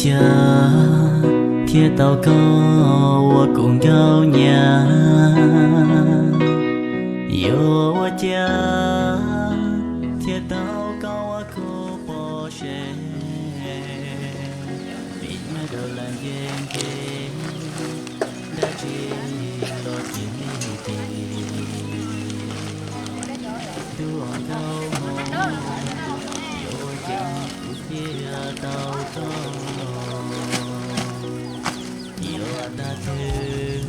cas thiaj tau koj ua kuv nkauj nyab? Yuav ua cas thiaj tau koj ua kuv poj seb? Vim nyob rau lawm nce nce, dab tsi los tsis lig tim. Ntuj ua nkauj hmoob, yuav ua cas kuv thiaj tau koj? Yuav tag twg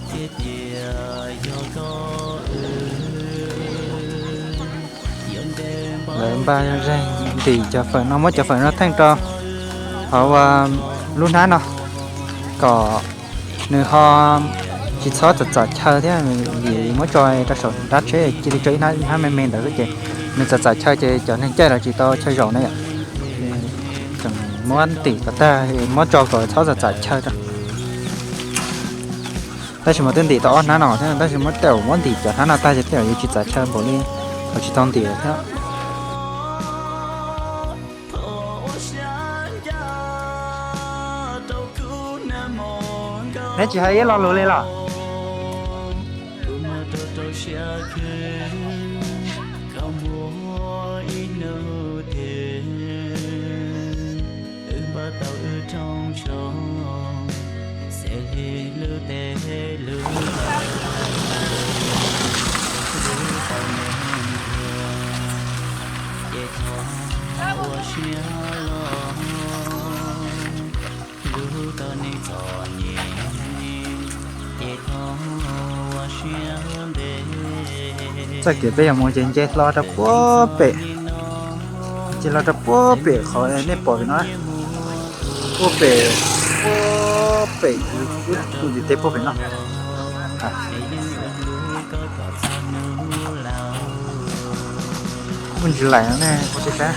thiaj tias yog koj wb? Lawv npaj zeeg ntim cov fawm no, muab cov fawm no theej rau hauv lub hnab no kom nws ho tsis txhob txam txam chaw thiab, vim muab tso rau saum nrab tsheb cia li tso ib hnab me me ntawd xwb ces nws txam txam chaw ces cov neeg caij los tsis tau chaw zaum na yom. Tseem muab ntim kom tag, muab tso kom txhob txam txam chaw rau. Tab sis mas twb ntim tau ob hnab no thiab, tab sis muab tej zaum muab ntim cov hnab no tag ces tej zaum yuav tsis txam chaw npaum li thaum tsis tau ntim thiab. Neb tsis hais ib lo lus li los? Txoj kev peb yuav mus ces nce hlo rau puag pem, nce hlo rau puag pem qhov nej pom pem no, puag pem, puag pem, tus tim teb puag pem no. Muaj ntsis laim no ne, ua tib sab.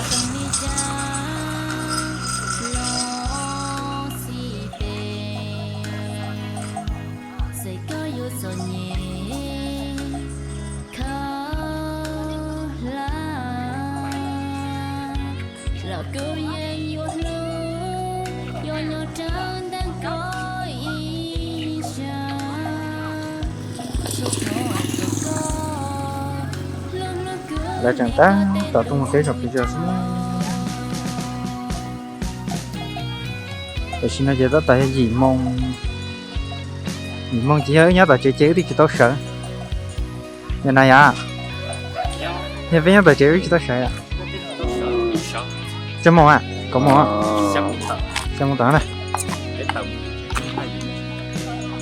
Lawv tseem tab tom tuaj mus teb saum pes zos xwb. Tam sim no ces tab tom yog yim moo, yim moo ces yog wb nyob tom tsev ces wb twb tsis tau sawv. Yog na yom? Yog peb nyob tom tsev wb tsis tau sawv yom? Tsawg moos a? Kaum moos? Xya moos tawm na.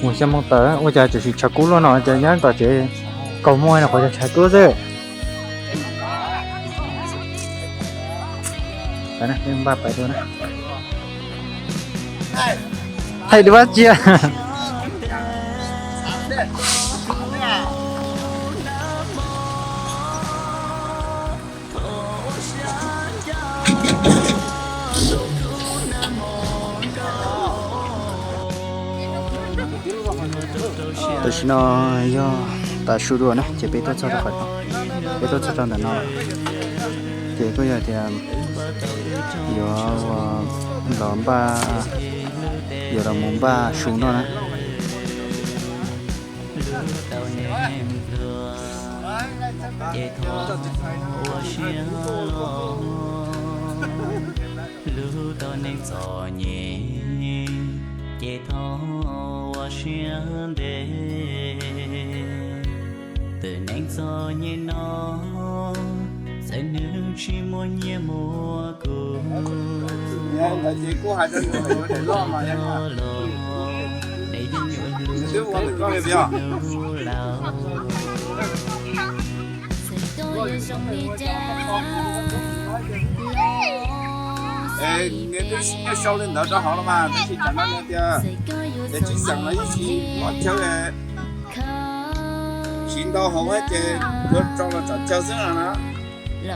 Mus xya moos tawm ua cas tseem tshav kub luaj no ces nyob tom tsev kaum moos no qhuav tshav kub xwb. Thaij dua tsia. Tam sim no yog tav su dua na ces peb tuaj txog rau qhov no, peb tuaj txog rau ntawm no ces kuj yog tias yuav los npaj, yuav los mus npaj su noj na. Lub tau neeg pluag, ces thov ua siab los. Lub tau neeg txom nyem, ces thov ua siab ntev. Tus neeg txom nyem no, txawm nws tsis muaj nyiaj muaj kub, los, los, es yeej yuav hlub txog nws laus. Txawm koj yuav zoo li cas, Es nws twb sib nyiag sau li ntawd rau hauv los mas, tab sis tsam no nws tias ces tsis xeem los ib sim pov chaw, siv ntau hauv ces yuav tso los tsom chaw xwb no na. No.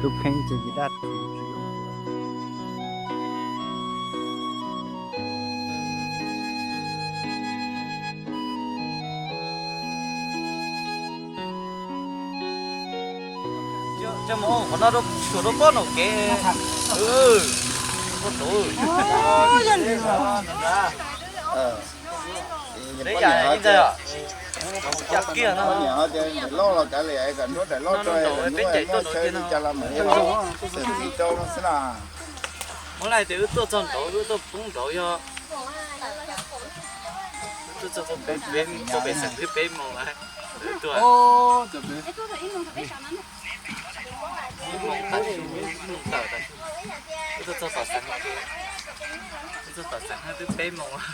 Tus kheej ces yim daj. Qhov no rau, tsuas rau koj nom kev. Koj tus. Peb yam ib ntag. Cam kiag no. Loj los kav liam, kom nruab daim loj rau, peb caim tuaj ntawd kiag no. Muab laj tias wb tuaj txog nraud, wb tuaj poob nraud yog. Wb tuaj txog pem xeem twg peb moos lawm. Wb tuaj. Ib moos tas su, ib moos tawm tas su. Wb tuaj txog tom xeev, wb tuaj tom xeev twb peb moos.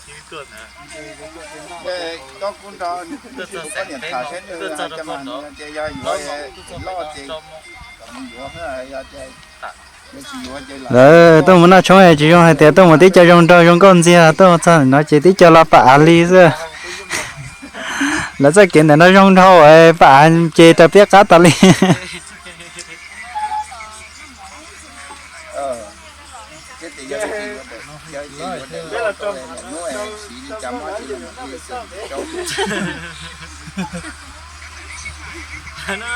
Wb tuaj ntawd. Tuaj txog xeev peb moos, tuaj txog rau qhov nraud. Lawv tuaj mus noj tshoob es tsis zoo hais tias tuaj mus tib co zoo nraug zoo nkauj ntxiag, tuaj txog no ces tib co los pam av li xwb. Lawv txoj kev ntawm no zoo nraug, pam av ces raws piab qab tas li.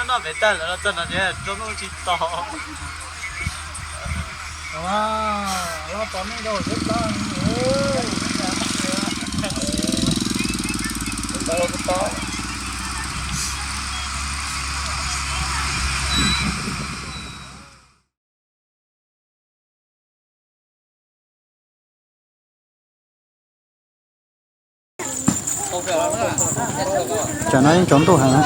Noj pem tag lawm no txog no ces rau nuj tsis tos. Tsam no yeej tsaus ntuj heev na.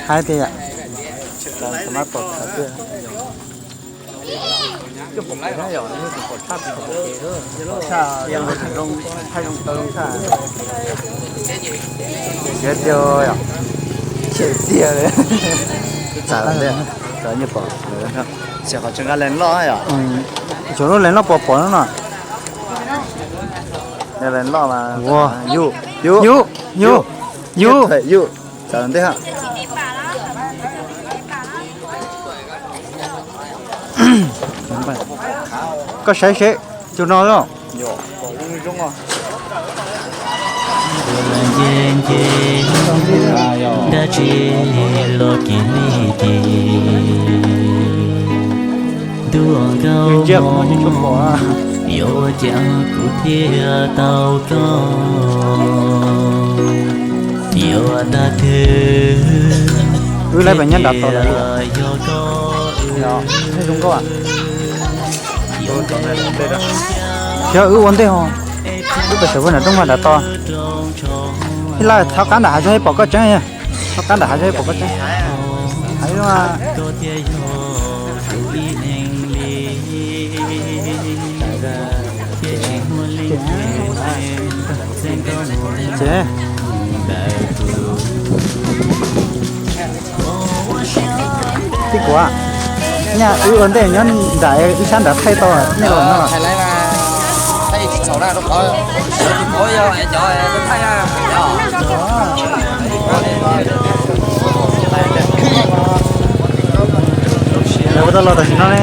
Haib tiag yom. Txav tiag li. Txav tiag. Cov nyuag pom, xyov qhov tseem nqa lees loj yom. Cov lub lees loj pom pom no no. Lees loj mas. Yus, yus, yus, yus. Txav ntej. Koj saib seb, tus no los. Nce nce dab tsi los kiag li ces ntuj nkauj hmoob, yuav ua cas kuv thiaj tau koj, yuav tag twg thiaj yog koj. Yog wb ua ntej ho, wb pem sawv ua nram rooj mas nram to. Ib laj thov qab nram hav zoov pom koj tseeb, thov qab nram hav zoov pom koj tseeb. Ces tij kuv, nyaj wb ua ntej nyob nram ib sab nram thaij tau nej los no. Lawv ua tau los tam sim no ne.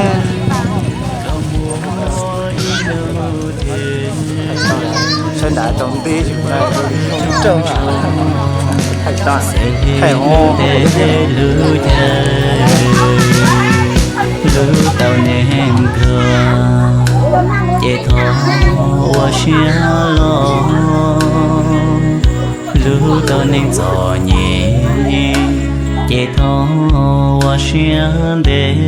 Saib nram tau nti thaij os. Lub tau neeg kawg ces thov ua siab los, lub tau neeg txom nyem ces thov ua siab ntev.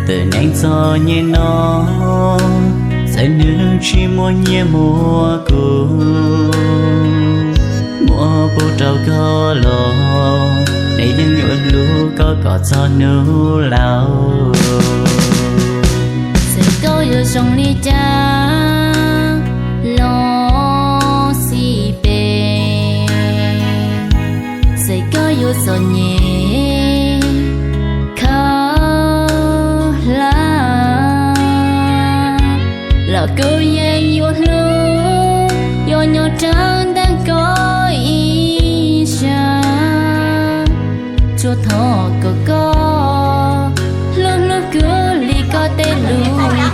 Tus neeg txom nyem no, txawm nws tsis muaj nyiaj muaj kub, muab pub rau koj los, nws yeej yuav hlub koj kom txog hnub laus. Txawm koj yuav zoo li cas los xij peem, txawm koj yuav txom nyem khab hlab los kuv yeej yuav hlub, yuav nyob rau ntawm koj ib sab. Tsuas thov kom koj hlub hlub kuv li koj tej lus rog.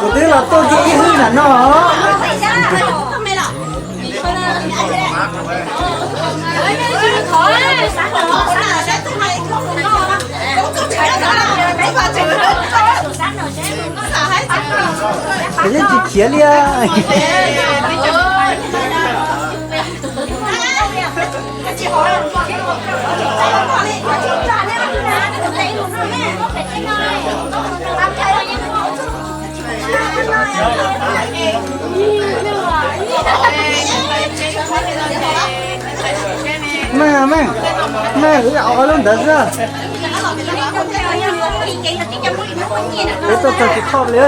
Kuv twb los tuaj kiag ib hwj nram no. Yeej tsis khiav li. Meej, meej, meej, wb ua lub ntawd xwb. Peb tuaj txog tsis khoj li.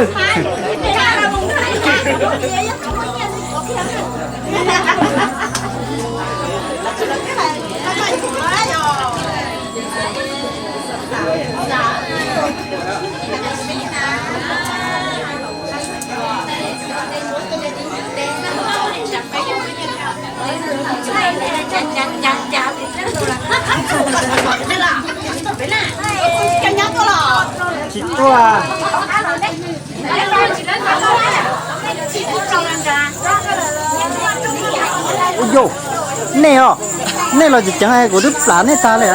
Tsis tuaj. Ua yau, nej os, nej los tseem ceev, kuv twb plam nej tag li.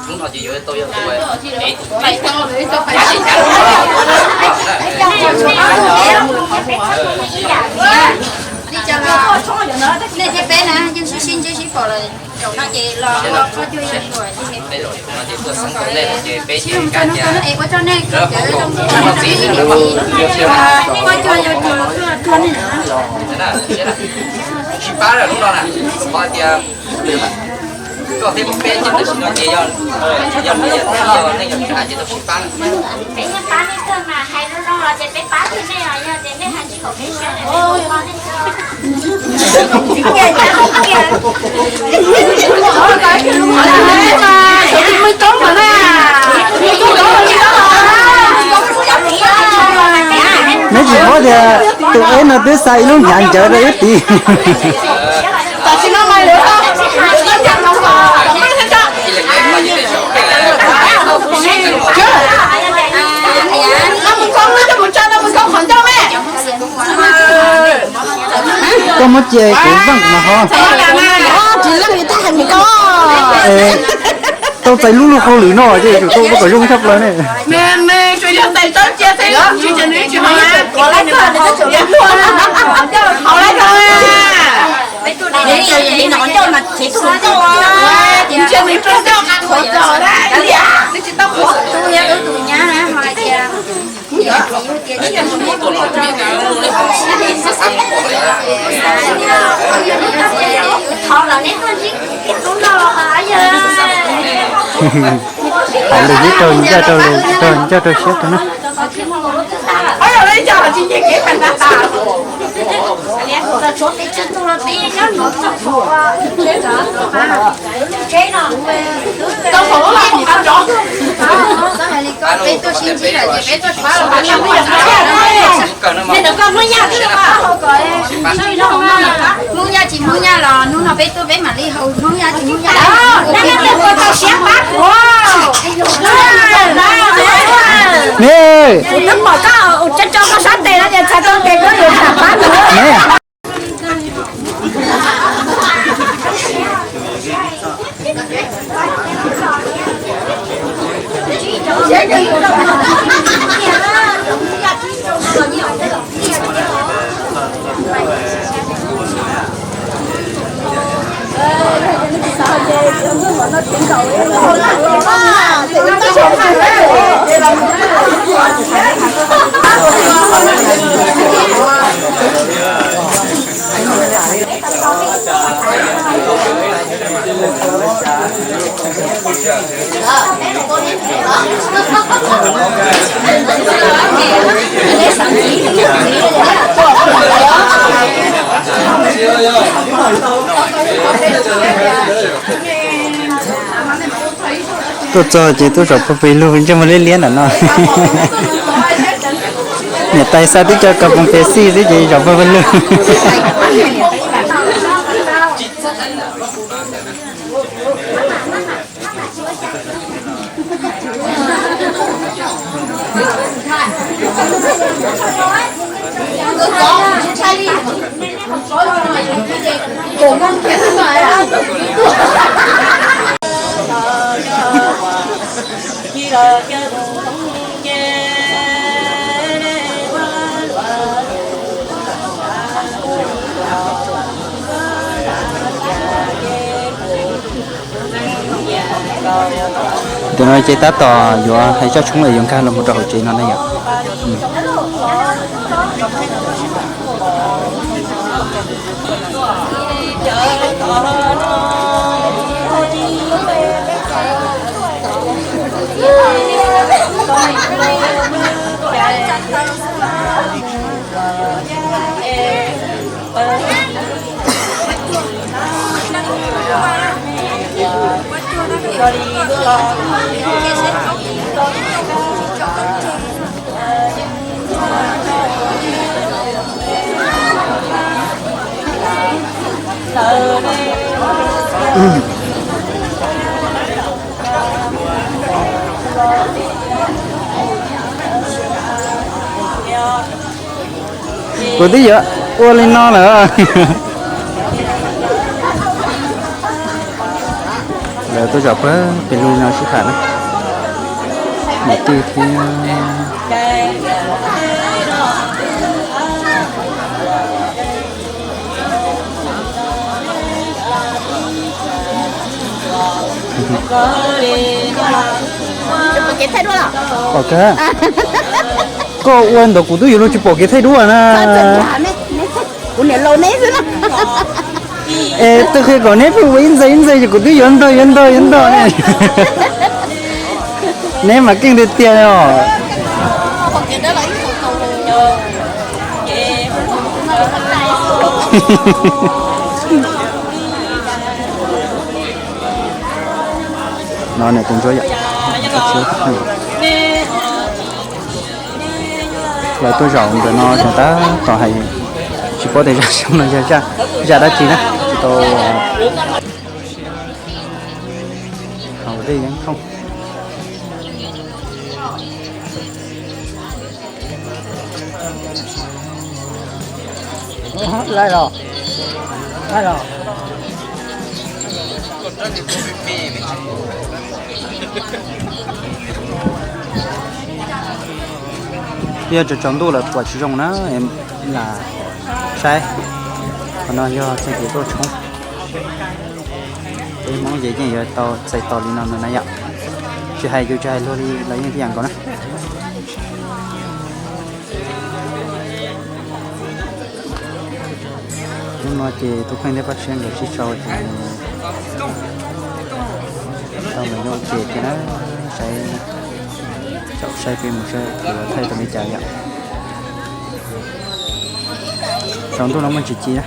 Hnub no ces yuav tau yog tus ev tus nej thiab peb na yeej sib sib ntsib sib pom lawm. Zaum no ces los qhov cuag yog tuaj no ces tuaj xeeb rau nej no ces peb ces kab cia ua rau nej cov txiv qhov cuag yog tuaj tuaj nej na. Sib pab lawm hnub no na, qhov tias koj thiab peb ces tam sim no ces yog, yog nej yog tshaj ces tau sib pab lawm. Peb yeej pab nej kawg mas, hais zoo zoo los ces peb pab kiag nej os, yog tias nej hais tsis kom peb siab. Neb tsis paub tias tus ev no twb xa ib lub hnyav ncawv rau ib tim. Koj muab cia kuv zeej mas ho. Tau txais lub luj hauj lwm no ces yuav tsum tau ua kom zoo tshaj plaws ne. Hais lus ib raug ncaj rau lus, raug ncaj rau siab rau na. Hmoob Nyab tsis Hmoob Nyab los hnub no peb tuaj peb mam li haus Hmoob Nyab tsis Hmoob Nyab. Twb pom koj ua tso tso koj sab tes no ces txhais tau tes koj yuav tham pab ntawd. Tuaj txog ces tuaj zaum pawg pawg lug ntsej muag liab liab ntawm no. Niam tais xa tib co kas poos pes xij xwb ces zaum pawg pawg lug. Tam no ces tab tom yuav hais tsob tshoob es yuav nkag los mus rau hauv tsev no na yom. Kuv twb yuav ua li no lawm. Lawv tuaj zaum pawg pes lug no sib tham na, niam tij thiab. Pom kawg, koj ua ntawd kuv twb yuav luag tsis pom kev thaij duab na. Kuv niam laus neb xwb na. Es twb qhia kom neb pheej ua ib ntxa ib ntxa ces kuv twb yuav ntog yuav ntog yuav ntog ne. Neb mas keej tiag tiag os. No niam tus ntsuab yom. Lawv tuaj zaum ntawm no tseem tab tom hais, tsis paub tias zaj xyoo no yog zaj dab tsi na, tsis tau haus dej yeeb thooj. Yog tsaus tsaus ntuj lawm puas tsis zoo na, lam saib. Qhov no yog txoj kev tuaj tshoob. Peb Hmoob ces yeej yuav tau txais tos li no na yom. Tsis hais yus tsis hais luag li los yeej tib yam nkaus na. Hnub no ces tus kheej thiab Paj Siab nkawd sib sau ces tau mus nyob ua ke thiab na, saib, caum saib peb mus saib kuv yuav thaij tau li cas yom. Tsaus ntuj no muaj tsis ci na.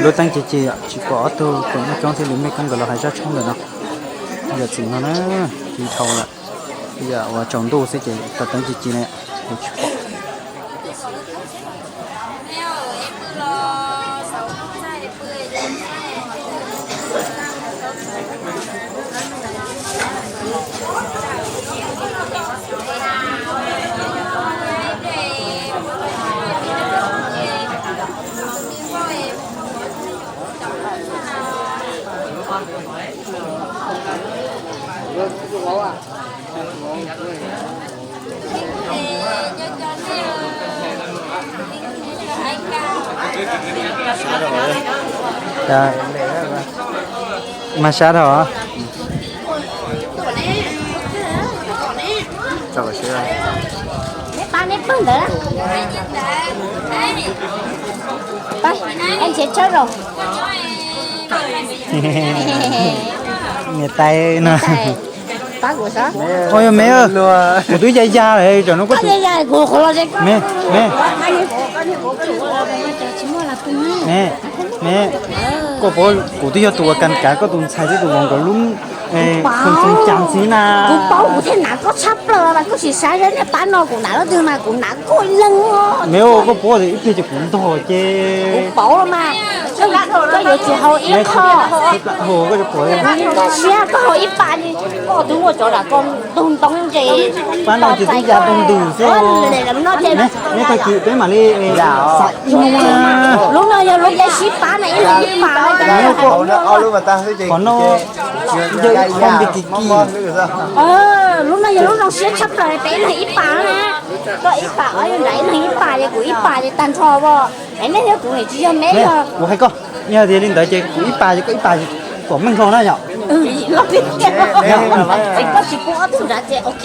Lub teeb ci ci, tsis pom ob tug tus Nuj Coob thiab Lis Mej Koob nkawd los hais zaj tshoob ntawm no. Yam txwm no na, ci dhau lawm. Yam uas tsaus ntuj xwb ces tau teeb ci ci na, kuv tsis pom. Mas sab dhau. Neb pab neb pawg ntawd. Pab, nrhiav tshawb zaum. Niam tais no. Pab kuv sab. Oj, yog me, kuv twb ya ya lawm, tsam no koj tus, me, me, me, me, koj paub kuv twb yog tus uas kas kav koj tus ntxhais thiab tus vauv nkawd lub txoos cas ntxiv na. Kuv paub, kuv thiaj hnav koj tshaj plaws mas koj tsis saib, niam tais no kuv hnav leej twg mas kuv hnav koj ib leeg. Me, koj paub tias ib pliag ces kuv ntog ces. Kuv paub los mas. Koj yuav tsum haus ib qho. Siab koj haus ib pas li, koj twb muaj cov lam koj ntug ntoo ntses. Pab no ces twb ya ntug ntws xwb. Neb tag kis peb mam li xav ib hnub. Lub no yog lub peb sib pab na, ib leeg ib pas. Qhov no yog ib qho npe kis kis. Lub no yog lub zoo siab tshaj plaws, peb ib leeg ib pas na. Koj ib pas, ob yog nram ib leeg ib pas, ces kuv ib pas ces tag nrho as. Es neb thiab kuv tsis yog neb, kuv hais koj, yog tias li ntawd ces kuv ib pas ces koj ib pas, kom meej hlo na yom. Koj tsis pub ob tug nrad ces ok.